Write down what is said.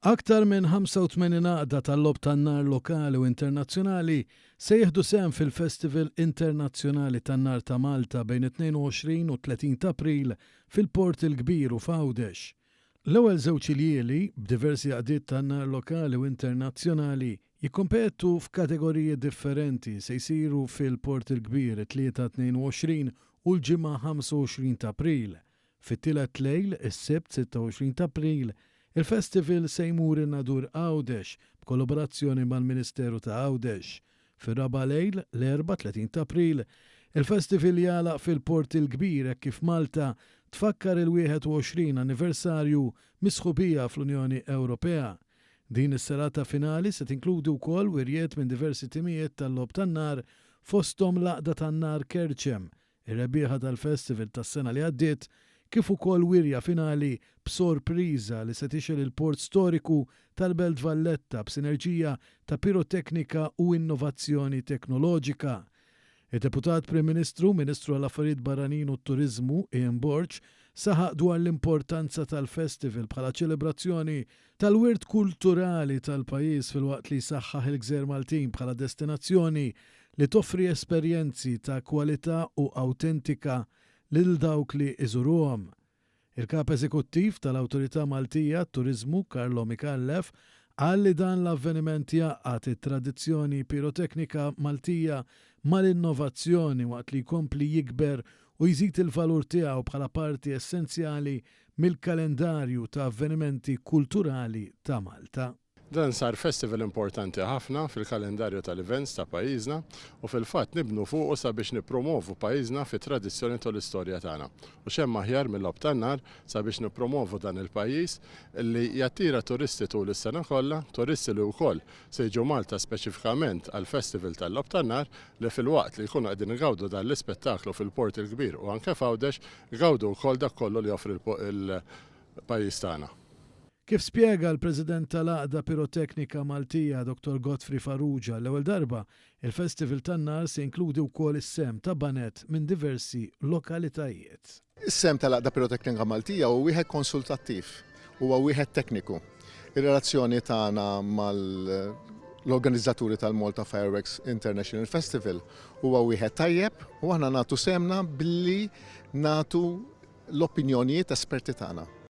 Aktar minn 85 għaqda tal-logħob tan-nar lokali u internazzjonali se jieħdu sehem fil-Festival Internazzjonali tan-Nar ta' Malta bejn it-22 u t-30 t'April fil-Port il-Kbir u f'Għawdex. L-ewwel żewġ iljieli, b'diversi għaqdiet tan-nar lokali u internazzjonali jikkompetu f'kategoriji differenti se jsiru fil-Port il-Kbir it-Tlieta 22 u l-Ġimgħa 25 t'April. Fit-tielet lejl, is-Sibt 26 t'April, il-festival se jmur in-Nadur Għawdex b'kollaborazzjoni mal-Ministeru ta' Għawdex. Fir-raba' lejl, l-Erbgħa 30 t'April, il-festival jagħlaq fil-Port il-Kbir hekk kif Malta tfakkar il-21 anniversarju mis-sħubija fl-Unjoni Ewropea. Din is-serata finali se tinkludi wkoll wirjiet minn diversi timijiet tal-logħob tan-nar fosthom l-Għaqda tan-Nar Kerċem, Ir-rebbieħa tal-festival tas-sena li għaddiet, kif ukoll wirja finali b'sorpriża li se tixgħel il-port storiku tal-Belt Valletta b'sinerġija ta' piroteknika u innovazzjoni teknoloġika. Id-Deputat Prim Ministru, Ministru għall-Affarijiet Barranin u t-Turiżmu, Ian Borg, saħaq dwar l-importanza tal-festival bħala ċelebrazzjoni tal-wirt kulturali tal-pajjiż filwaqt li jsaħħaħ il-gżejjer Maltin bħala destinazzjoni li toffri esperjenzi ta' kwalità u awtentika lil dawk li iżuruhom. Il-Kap Eżekuttiv tal-Awtorità Maltija għat-Turiżmu Carlo Micallef qal li dan l-avveniment jgħaqqad it-tradizzjoni piroteknika Maltija mal-innovazzjoni waqt li jkompli jikber u jżid il-valur tiegħu bħala parti essenzjali mill-kalendarju ta' avvenimenti kulturali ta' Malta. Dan sar festival importanti ħafna fil-kalendarju tal-events ta' pajjiżna u fil-fatt nibnu fuqu sabiex nippromovu pajjiżna fit-tradizzjoni u l-istorja tagħna. U x'hemm aħjar mil-logħob tan-nar sabiex nippromovu dan il-pajjiż li jattira turisti tul is-sena kollha, turisti li wkoll se jiġu Malta speċifikament għall-festival tal-logħob tan-nar li filwaqt li jkunu qegħdin igawdu dan l-ispettaklu fil-Port il-Kbir u anke f'Għawdex, igawdu wkoll dak kollu li joffri l-pajjiż tagħna. Kif spjega l-President tal-Għaqda Piroteknika Maltija, Dottor Godfrey Farrugia, għall-ewwel darba, il-Festival tan-Nar se jinkludi wkoll is-sehem ta' baned minn diversi lokalitajiet. Is-sehem tal-Għaqda Piroteknika Maltija huwa wieħed konsultattiv, huwa wieħed tekniku. Ir-relazzjoni tagħna mal-organizzaturi tal-Malta Fireworks International Festival huwa wieħed tajjeb u aħna nagħtu sehemna billi nagħtu l-opinjonijiet esperti tagħna.